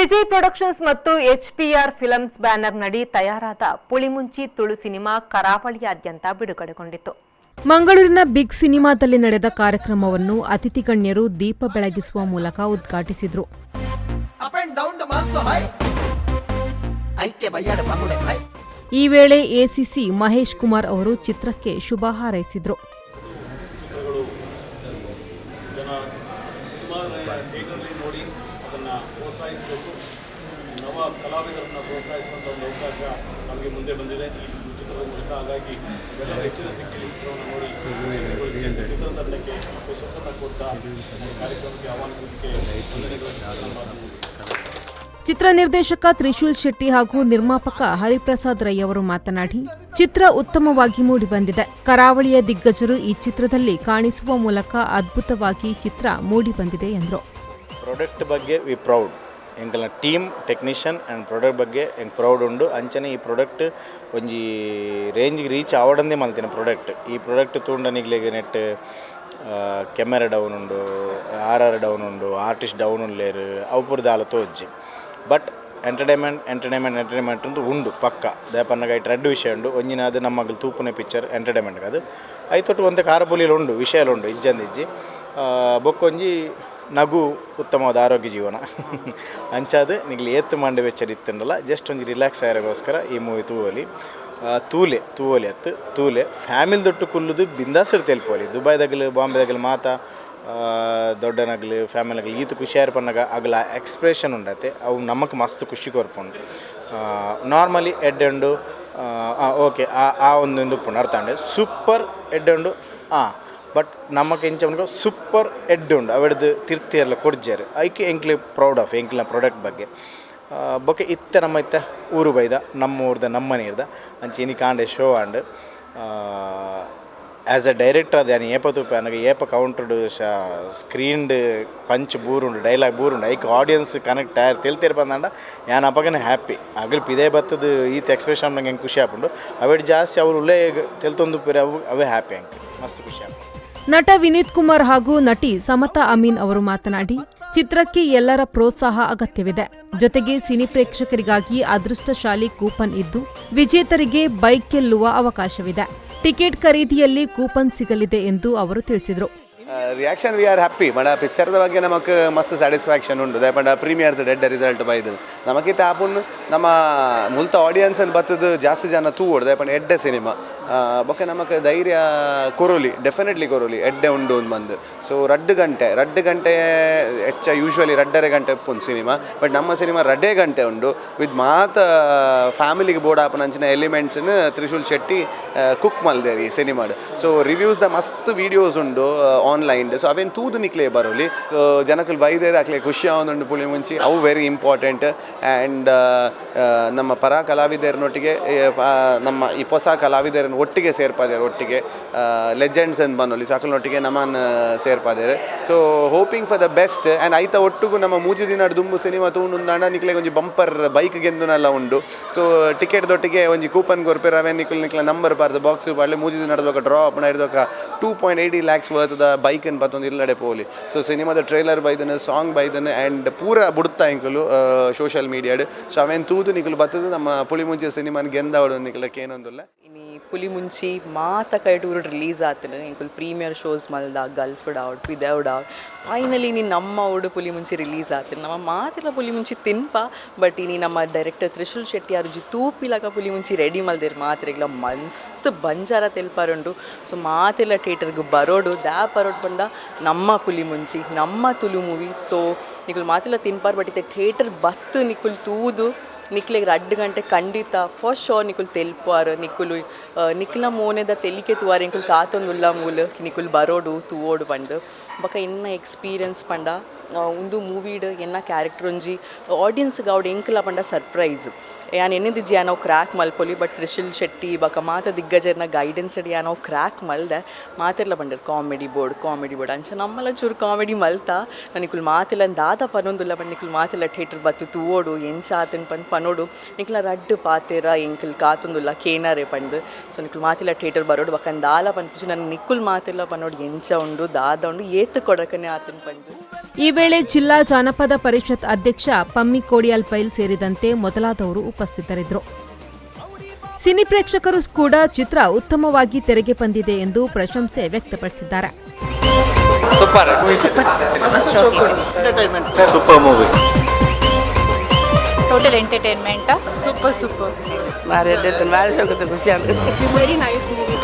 Vijay productions ಮತ್ತು HPR films ಬ್ಯಾನರ್ನಡಿ ತಯಾರಾದ Pulimunchi Tulu cinema ಕರಾವಳಿಯಾದ್ಯಂತ ಬಿಡುಗಡೆಗೊಂಡಿತು. ಮಂಗಳೂರಿನ ಬಿಗ್ ಸಿನಿಮಾದಲ್ಲಿ ನಡೆದ ಕಾರ್ಯಕ್ರಮವನ್ನು ಅತಿಥಿ ಗಣ್ಯರು ದೀಪ ಬೆಳಗಿಸುವ ಮೂಲಕ ಉದ್ಘಾಟಿಸಿದರು. Up and down the malso high. ಐಕೆ ಬಯ್ಯಾಡ ಬಂಗುಡೆ ಹೈ. ಈ ವೇಳೆ ಎಸಿಸಿ ಮಹೇಶ್ ಕುಮಾರ್ ಅವರು ಚಿತ್ರಕ್ಕೆ ಶುಭ ಹಾರೈಸಿದರು. ಚಿತ್ರಗಳು ಜನ ಸಿನಿಮಾ ಥಿಯೇಟ್ರಲ್ಲಿ ನೋಡಿ ಅದನ್ನು ಪ್ರೋತ್ಸಾಹಿಸಬೇಕು. ನವ ಕಲಾವಿದರನ್ನು ಪ್ರೋತ್ಸಾಹಿಸುವಂಥ ಒಂದು ಅವಕಾಶ ನಮಗೆ ಮುಂದೆ ಬಂದಿದೆ ಈ ಚಿತ್ರದ ಮೂಲಕ. ಹಾಗಾಗಿ ಎಲ್ಲರೂ ಹೆಚ್ಚಿನ ಸಂಖ್ಯೆಯಲ್ಲಿ ಚಿತ್ರವನ್ನು ನೋಡಿ ಯಶಸ್ವಿಗೊಳಿಸಿ, ಚಿತ್ರತಂಡಕ್ಕೆ ಯಶಸ್ಸನ್ನು ಕೊಟ್ಟ ಈ ಕಾರ್ಯಕ್ರಮಕ್ಕೆ ಆಹ್ವಾನಿಸೋದಕ್ಕೆ ವಂದನೆಗಳನ್ನು ಸಲ್ಲಿಸಿ ನನ್ನ ಮಾತನ್ನು ಮುಗಿಸ್ತೇನೆ. ಚಿತ್ರ ನಿರ್ದೇಶಕ ತ್ರಿಶೂಲ್ ಶೆಟ್ಟಿ ಹಾಗೂ ನಿರ್ಮಾಪಕ ಹರಿಪ್ರಸಾದ್ ರೈ ಅವರು ಮಾತನಾಡಿ, ಚಿತ್ರ ಉತ್ತಮವಾಗಿ ಮೂಡಿಬಂದಿದೆ. ಕರಾವಳಿಯ ದಿಗ್ಗಜರು ಈ ಚಿತ್ರದಲ್ಲಿ ಕಾಣಿಸುವ ಮೂಲಕ ಅದ್ಭುತವಾಗಿ ಚಿತ್ರ ಮೂಡಿಬಂದಿದೆ ಎಂದರು. ಪ್ರಾಡಕ್ಟ್ ಬಗ್ಗೆ ವಿ ಪ್ರೌಡ್. ಎಂಕಲ್ನ ಟೀಮ್, ಟೆಕ್ನಿಷಿಯನ್ ಆ್ಯಂಡ್ ಪ್ರಾಡಕ್ಟ್ ಬಗ್ಗೆ ಎಂಕ್ ಪ್ರೌಡ್ ಉಂಡು. ಅಂಚನೆ ಈ ಪ್ರಾಡಕ್ಟ್ ಒಂಜಿ ರೇಂಜ್ಗೆ ರೀಚ್ ಆವಡಂದೇ ಮಲ್ತಿನ ಪ್ರಾಡಕ್ಟ್. ಈ ಪ್ರಾಡಕ್ಟ್ ತೂಂಡ ನಿಗ್ಲೆಗ್ ನೆಟ್ ಕೆಮೆರಾ ಡೌನ್ ಉಂಡು, ಆರ್ ಆರ್ ಡೌನ್ ಉಂಡು, ಆರ್ಟಿಸ್ಟ್ ಡೌನ್ ಉಲ್ಲೇರ್, ಅವು ಪೂರ ದಾಲ ತೋಜಿ. ಬಟ್ ಎಂಟರ್ಟೈನ್ಮೆಂಟ್, ಎಂಟರ್ಟೈನ್ಮೆಂಟ್, ಎಂಟರ್ಟೈನ್ಮೆಂಟ್ ಅಂತ ಉಂಡು ಪಕ್ಕ. ದಾಯೆಪನ್ನಗ ಐಟ್ ರಡ್ಡ್ ವಿಷಯ ಉಂಡು. ಒಂಜಿನ ಅದು ನಮ್ಮಗಲ್ ತೂಪುನ ಪಿಕ್ಚರ್ ಎಂಟರ್ಟೈನ್ಮೆಂಟ್ ಅದು. ಐತೊಟ್ಟು ಒಂತೆ ಖಾರ ಪುಲಿಲು ಉಂಡು, ವಿಷಯಲು ಉಂಡು, ಇಜ್ಜಂದ ಇಜ್ಜಿ. ಬೊಕ್ಕೊಂಜಿ ನಗು ಉತ್ತಮವಾದ ಆರೋಗ್ಯ ಜೀವನ. ಅಂಚಾದ್ ನಿಗ್ಲು ಏತ್ ಮಂಡೆ ಬೆಚ್ಚರ್ ಇತ್ತುಂಡಲ ಜಸ್ಟ್ ಒಂಜಿ ರಿಲ್ಯಾಕ್ಸ್ ಆಯರೆಗೋಸ್ಕರ ಈ ಮೂವಿ ತೂವೊಲಿ. ತೂಲೆ, ತೂವೊಲಿ ಅತ್ತು, ತೂಲೆ. ಫ್ಯಾಮಿಲಿ ದೊಟ್ಟು ಕುಲ್ಲುದು ಬಿಂದಾಸ್ ತೆಲ್ಪೊಲಿ. ದುಬೈದಗಲು, ಬಾಂಬೆದಗಲು ಮಾತ ದೊಡ್ಡನಗ್ಲು, ಫ್ಯಾಮಿಲಿಗಳು ಈತ್ ಖುಷಿಯಾರ್ ಪನ್ನಗ ಅಗಲ ಎಕ್ಸ್ಪ್ರೆಷನ್ ಉಂಡತೆ, ಅವು ನಮಕ್ ಮಸ್ತ್ ಖುಷಿ ಕೊರ್ಪುಂಡು. ನಾರ್ಮಲಿ ಎಡ್ಡೆ ಉಂಡು, ಓಕೆ, ಆ ಆ ಒಂದು ಉಪ್ಪುಂಡು, ಅರ್ಥ ಆಂಡ್. ಸೂಪರ್ ಎಡ್ಡೆ ಉಂಡು, ಬಟ್ ನಮಕ್ ಎಂಚ ಪನಗ ಸೂಪರ್ ಎಡ್ಡೆ ಉಂಡು. ಅವೆಡ್ದು ತಿರ್ತಿಯೆಲ್ಲ ಕೊರ್ಜೆರ್, ಐಕೆ ಎಂಕ್ಲೆ ಪ್ರೌಡ್ ಆಫ್ ಎಂಕ್ಲ್ನ ಪ್ರಾಡಕ್ಟ್ ಬಗ್ಗೆ. ಬೊಕ ಇತ್ತೆ ನಮ್ಮ ಇತ್ತೆ ಊರು ಬೈದ, ನಮ್ಮ ಊರ್ದ, ನಮ್ಮ ನೀರ್ದ ಅಂಚ ಇನಿ ಕಾಂಡೆ show and. As a director ಅದು ಯಾನ್ ಏಪ ತೂಪೆ ಅನಗ ಏಪ ಕೌಂಟರ್ಡ್ ಸ್ಕ್ರೀನ್ಡ್ ಪಂಚ್ ಬೂರುಂಡು, ಡೈಲಾಗ್ ಬೂರುಂಡು, ಐಕ್ ಆಡಿಯನ್ಸ್ ಕನೆಕ್ಟ್ ಆಯರ್ ತೆಲ್ತೇರ್ ಬಂದಾಂಡ ಯಾನ್ ಅಪಗನೆ ಹ್ಯಾಪಿ. ಅಗಲ್ ಪಿದೆ ಬತ್ತದು ಈತ್ ಎಕ್ಸ್ಪ್ರೆಷನ್ ನಂಗೆ ಖುಷಿ ಆಪುಂಡು. ಅವೆಡ್ ಜಾಸ್ತಿ ಅವರು ಉಲ್ಲೇ ತೆಲ್ತೊಂದು ಅವು ಅವೇ ಹ್ಯಾಪಿ, ಅಂಕ್ ಮಸ್ತ್ ಖುಷಿ ಆಪುಂಡು. ನಟ ವಿನೀತ್ ಕುಮಾರ್ ಹಾಗೂ ನಟಿ ಸಮತಾ ಅಮೀನ್ ಅವರು ಮಾತನಾಡಿ, ಚಿತ್ರಕ್ಕೆ ಎಲ್ಲರ ಪ್ರೋತ್ಸಾಹ ಅಗತ್ಯವಿದೆ. ಜೊತೆಗೆ ಸಿನಿ ಪ್ರೇಕ್ಷಕರಿಗಾಗಿ ಅದೃಷ್ಟಶಾಲಿ ಕೂಪನ್ ಇದ್ದು, ವಿಜೇತರಿಗೆ ಬೈಕ್ ಗೆಲ್ಲುವ ಅವಕಾಶವಿದೆ. ಟಿಕೆಟ್ ಖರೀದಿಯಲ್ಲಿ ಕೂಪನ್ ಸಿಗಲಿದೆ ಎಂದು ಅವರು ತಿಳಿಸಿದರು. Reaction we are happy. ಪಂಡ ಪಿಕ್ಚರ್ದ ಬಗ್ಗೆ ನಮಕ್ ಮಸ್ತ್ ಸ್ಯಾಟಿಸ್ಫ್ಯಾಕ್ಷನ್ ಉಂಡು. ದಾಯೆ ಪ್ರೀಮಿಯರ್ಸ್ ಡೆಡ್ ರಿಸಲ್ಟ್ ಬೈದು ನಮಕಿತ್ತ ಆಪುನ್ ನಮ್ಮ ಮುಲ್ತ ಆಡಿಯನ್ಸ್ ಬತ್ತದು ಜಾಸ್ತಿ ಜನ ತೂವೊಡು. ದಾಯೆ ಪಂಡ ಎಡ್ಡೆ ಸಿನಿಮಾ. ಬೊಕ್ಕ ನಮಕ್ ಧೈರ್ಯ ಕೊರೊಲಿ, ಡೆಫಿನೆಟ್ಲಿ ಕೊರೊಲಿ, ಎಡ್ಡೆ ಉಂಡು ಅಂದ್ ಬಂದು. ಸೊ 2 ಗಂಟೆ, 2 ಗಂಟೆ ಹೆಚ್ಚ. ಯೂಶ್ವಲಿ 2.5 ಗಂಟೆ ಉಪ್ಪುಂಡು ಸಿನಿಮಾ, ಬಟ್ ನಮ್ಮ ಸಿನಿಮಾ 2.5 ಗಂಟೆ ಉಂಡು. ವಿತ್ ಮಾತ ಫ್ಯಾಮಿಲಿಗೆ ಬೋರ್ಡ್ ಆಪುನಂಚಿನ ಎಲಿಮೆಂಟ್ಸ್ನ ತ್ರಿಶೂಲ್ ಶೆಟ್ಟಿ ಕುಕ್ ಮಲ್ದೇರಿ ಈ ಸಿನಿಮಾಡ್. ಸೊ ರಿವ್ಯೂಸ್ ದ ಮಸ್ತ್ ವೀಡಿಯೋಸ್ ಉಂಡು ಆನ್ಲೈನ್. ಸೊ ಅವೇನು ತೂದು ನಿಕ್ಲೆ ಬರೋಲಿ. ಸೊ ಜನಕುಲು ಬೈದೇರು, ಅಕ್ಲೆ ಖುಷಿ ಆವೊಂದುಂಡು ಪುಳಿ ಮುಂಚಿ. ಅವು ವೆರಿ ಇಂಪಾರ್ಟೆಂಟ್. ಆ್ಯಂಡ್ ನಮ್ಮ ಪರ ಕಲಾವಿದರನೊಟ್ಟಿಗೆ ನಮ್ಮ ಈ ಹೊಸ ಕಲಾವಿದರನ್ನು ಒಟ್ಟಿಗೆ ಸೇರ್ಪಾದೇರು, ಒಟ್ಟಿಗೆ ಲೆಜೆಂಡ್ಸ್ ಅಂತ ಬನ್ನೊಲಿ ಸಾಕಲ್ನೊಟ್ಟಿಗೆ ನಮ್ಮನ್ನು ಸೇರ್ಪಾದೇರು. So hoping for the best. And ಐತ ಒಟ್ಟುಗು ನಮ್ಮ 3 ದಿನ ದುಂಬು ಸಿನಿಮಾ ತೂಂಡುಂದಾಂಡ ನಿಕ್ಲೆಗ್ ಒಂಜಿ ಬಂಪರ್ ಬೈಕ್ ಗೆಂದುನಲ್ಲ ಉಂಡು. ಸೊ ಟಿಕೆಟ್ ದೊಟ್ಟಿಗೆ ಒಂಜಿ ಕೂಪನ್ ಕೊರ್ಪೆರ್. ಅವೇನ್ ನಿಕುಲ್ ನಿಕ್ಲ ನಂಬರ್ ಪಾರ್ದು ಬಾಕ್ಸ್ ಪಾಡ್ಲೆ. 3 ದಿನ ನಡ್ದೊಕ ಡ್ರಾ ಆಪುಂಡು. ಐಡ್ದೊಕ 2.80 ಲ್ಯಾಕ್ಸ್ ವರ್ತ್ದ ಬೈಕ್ ಪತ್ತೊಂದು ಇಲ್ಲಡೆ ಪೋಲಿ. ಸೊ ಸಿನಿಮಾದ ಟ್ರೈಲರ್ ಬೈದನ, ಸಾಂಗ್ ಬೈದನ ಆ್ಯಂಡ್ ಪೂರ ಬುಡ್ತಾ ಎಂಕುಲು ಸೋಷಿಯಲ್ ಮೀಡಿಯಾಡ್. ಸೊ ಅವೇನ್ ತೂದು ನಿಕುಲು ಬತ್ತದು ನಮ್ಮ ಪುಳಿ ಮುಂಚೆ ಸಿನಿಮಾನ್ ಗೆಂದಾವಡು ನಿಕುಲ ಕೇನೊಂದುಲ್ಲ. ಇನಿ ಪುಲಿ ಮುಂಚಿ ಮಾತ ಕೈಟೂರು ರಿಲೀಸ್ ಆತನ. ಎಂಕುಲು ಪ್ರೀಮಿಯರ್ ಶೋಸ್ ಮಲ್ದ, ಗಲ್ಫ್ಡ್ ಆವಡ್, ಪಿದೌಡ್ ಆವಡ್, ಫೈನಲಿ ನೀ ನಮ್ಮ ಊಡು ಪುಲಿ ಮುಂಚಿ ರಿಲೀಸ್ ಆತನ. ನಮ್ಮ ಮಾತೆಲ್ಲ ಪುಲಿ ಮುಂಚಿ ತಿನ್ಪ, ಬಟ್ ಇನಿ ನಮ್ಮ ಡೈರೆಕ್ಟರ್ ತ್ರಿಶೂಲ್ ಶೆಟ್ಟಿ ಆರು ತೂಪಿಲಕ ಪುಲಿ ಮುಂಚಿ ರೆಡಿ ಮಲ್ದೇರು. ಮಾತ್ರೆಗ್ಲ ಮಸ್ತ್ ಬಂಜಾರ ತೆಲ್ಪಾರುಂಡು. ಸೊ ಮಾತೆಲ್ಲ ಥಿಯೇಟರ್ಗೆ ಬರೋಡು. ದ್ಯಾ ಬರೋಡು ಪಂಡ ನಮ್ಮ ಪುಲಿ ಮುಂಚಿ ನಮ್ಮ ತುಳು ಮೂವಿ. ಸೊ ನಿಕುಲು ಮಾತೆಲ್ಲ ತಿನ್ಪಾರ್, ಬಟ್ ಇತ್ತೆ ಥಿಯೇಟರ್ ಬತ್ತು ನಿಕುಲು ತೂದು ನಿಕ್ಲೆಗ್ 2 ಗಂಟೆ ಖಂಡಿತ ಫಸ್ಟ್ ಶೋ ನಿಕುಲು ತೆಲ್ಪಾರ್. ನಿಕುಲು ನಿಕ್ಲ ಮೋನೆದ ತೆಲಿಕೆ ತೂವಾರ್. ಎಂಕುಲು ಕಾತೊಂದುಲ್ಲ ಮೂಲು ನಿಕುಲು ಬರೋಡು, ತೂವೋಡು ಪಂಡ್. ಬೊಕ ಎನ್ನ ಎಕ್ಸ್ಪೀರಿಯನ್ಸ್ ಪಂಡ, ಉಂದು ಮೂವಿಡ್ ಎನ್ನ ಕ್ಯಾರೆಕ್ಟರ್ ಒಂಜಿ ಆಡಿಯನ್ಸ್ ಗಾವಡ್ ಎಂಕುಲ ಪಂಡ ಸರ್ಪ್ರೈಸ್. ಯಾನ್ ಎನ್ನಿದಿಜ್ಜಿ ಯಾನ್ ಅವು ಕ್ರ್ಯಾಕ್ ಮಲ್ಪೊಲಿ. ಬಟ್ ತ್ರಿಶೂಲ್ ಶೆಟ್ಟಿ ಬೊಕ ಮಾತ ದಿಗ್ಗಜರ್ನ ಗೈಡೆನ್ಸ್ ಯಾನ್ ಅವು ಕ್ರ್ಯಾಕ್ ಮಲ್ದೆ. ಮಾತೆರ್ಲ ಪಂಡೆರ್, ಕಾಮಿಡಿ ಬೋರ್ಡ್, ಕಾಮಿಡಿ ಬೋರ್ಡ್. ಅಂಚ ನಮ್ಮಲ ಚೂರು ಕಾಮಿಡಿ ಮಲ್ತ. ನಿಕುಲು ಮಾತೆಲ್ಲ ದಾದ ಪನೊಂದುಲ್ಲ ಬಟ್ ನಿಕುಲು ಮಾತೆಲ್ಲ ಥಿಯೇಟರ್ ಬತ್ತು ತೂವೋಡು, ಎಂಚ ಆತನ್ ಪಂದ್ ಪನೋಡು. ನಿಕ್ಲ ರಡ್ಡ್ ಪಾತೆರ ಎಂಕುಲು ಕಾತೊಂದುಲ್ಲ ಕೇನಾರೆ ಪಂದ್. ಸೊ ನಿಕುಲು ಮಾತೆಲ್ಲ ಥಿಯೇಟರ್ ಬರೋಡು. ಬೊಕ ದಾಲ ಪನ್ಪುಜಿ ನನ್. ನಿಕುಲು ಮಾತೆಲ್ಲ ಪನೋಡು, ಎಂಚ ಉಂಡು, ದಾದ ಉಂಡು, ಏತ್ ಕೊಡಕನೆ ಆತನ್ ಪಂದ್. ಈ ವೇಳೆ ವೇಳೆ ಜಿಲ್ಲಾ ಜಾನಪದ ಪರಿಷತ್ ಅಧ್ಯಕ್ಷ ಪಮ್ಮಿ ಕೋಡಿಯಾಲ್ ಪೈಲ್ ಸೇರಿದಂತೆ ಮೊದಲಾದವರು ಉಪಸ್ಥಿತರಿದ್ದರು. ಸಿನಿ ಪ್ರೇಕ್ಷಕರು ಕೂಡ ಚಿತ್ರ ಉತ್ತಮವಾಗಿ ತೆರೆಗೆ ಬಂದಿದೆ ಎಂದು ಪ್ರಶಂಸೆ ವ್ಯಕ್ತಪಡಿಸಿದ್ದಾರೆ. Super movie. Total entertainment. Super super. Very nice movie.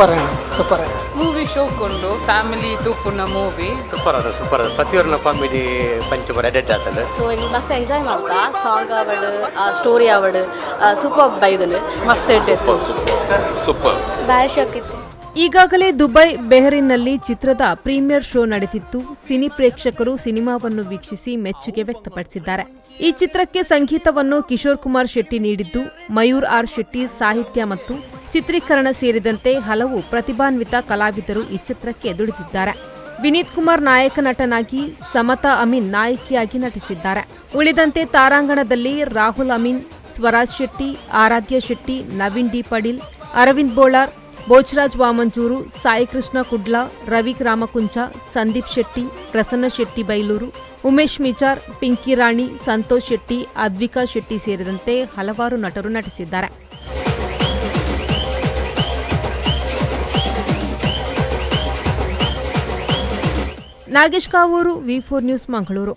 Super. Movie ಶೋಕೊಂಡು family ತೂಪುನ movie. Super ಅದು, ಸೂಪರ್ ಅದು. ಪ್ರತಿಯೊರನ ಕಾಮಿಡಿ ಪಂಚ ಎಡೆಟ್ ಆತಲ್ಲ. ಸೊ ಮಸ್ತ್ ಎಂಜಾಯ್ ಮಲ್ತ. ಸಾಂಗ್ ಆವಡ್, ಸ್ಟೋರಿ ಆವಡ್, ಸೂಪರ್ ಬೈದನು. ಮಸ್ತ್. ಸೂಪರ್. ಭಾರಿ ಶೋಕ್ ಇತ್ತು. ಈಗಾಗಲೇ ದುಬೈ, ಬೆಹರಿನ್ನಲ್ಲಿ ಚಿತ್ರದ ಪ್ರೀಮಿಯರ್ ಶೋ ನಡೆದಿತ್ತು. ಸಿನಿ ಪ್ರೇಕ್ಷಕರು ಸಿನಿಮಾವನ್ನು ವೀಕ್ಷಿಸಿ ಮೆಚ್ಚುಗೆ ವ್ಯಕ್ತಪಡಿಸಿದ್ದಾರೆ. ಈ ಚಿತ್ರಕ್ಕೆ ಸಂಗೀತವನ್ನು ಕಿಶೋರ್ ಕುಮಾರ್ ಶೆಟ್ಟಿ ನೀಡಿದ್ದು, ಮಯೂರ್ ಆರ್ ಶೆಟ್ಟಿ ಸಾಹಿತ್ಯ ಮತ್ತು ಚಿತ್ರೀಕರಣ ಸೇರಿದಂತೆ ಹಲವು ಪ್ರತಿಭಾನ್ವಿತ ಕಲಾವಿದರು ಈ ಚಿತ್ರಕ್ಕೆ ದುಡಿದಿದ್ದಾರೆ. ವಿನೀತ್ ಕುಮಾರ್ ನಾಯಕ ನಟನಾಗಿ, ಸಮತಾ ಅಮೀನ್ ನಾಯಕಿಯಾಗಿ ನಟಿಸಿದ್ದಾರೆ. ಉಳಿದಂತೆ ತಾರಾಂಗಣದಲ್ಲಿ ರಾಹುಲ್ ಅಮೀನ್, ಸ್ವರಾಜ್ ಶೆಟ್ಟಿ, ಆರಾಧ್ಯ ಶೆಟ್ಟಿ, ನವೀನ್ ಡಿ ಪಡೀಲ್, ಅರವಿಂದ್ ಬೋಳಾರ್, ಭೋಜರಾಜ್ ವಾಮಂಜೂರು, ಸಾಯಿಕೃಷ್ಣ ಕುಡ್ಲ, ರವಿ ರಾಮಕುಂಚ, ಸಂದೀಪ್ ಶೆಟ್ಟಿ, ಪ್ರಸನ್ನ ಶೆಟ್ಟಿ ಬೈಲೂರು, ಉಮೇಶ್ ಮಿಚಾರ್, ಪಿಂಕಿ ರಾಣಿ, ಸಂತೋಷ್ ಶೆಟ್ಟಿ, ಅದ್ವಿಕಾ ಶೆಟ್ಟಿ ಸೇರಿದಂತೆ ಹಲವಾರು ನಟರು ನಟಿಸಿದ್ದಾರೆ. Nagesh Kavoor, V4 news, Mangaluru.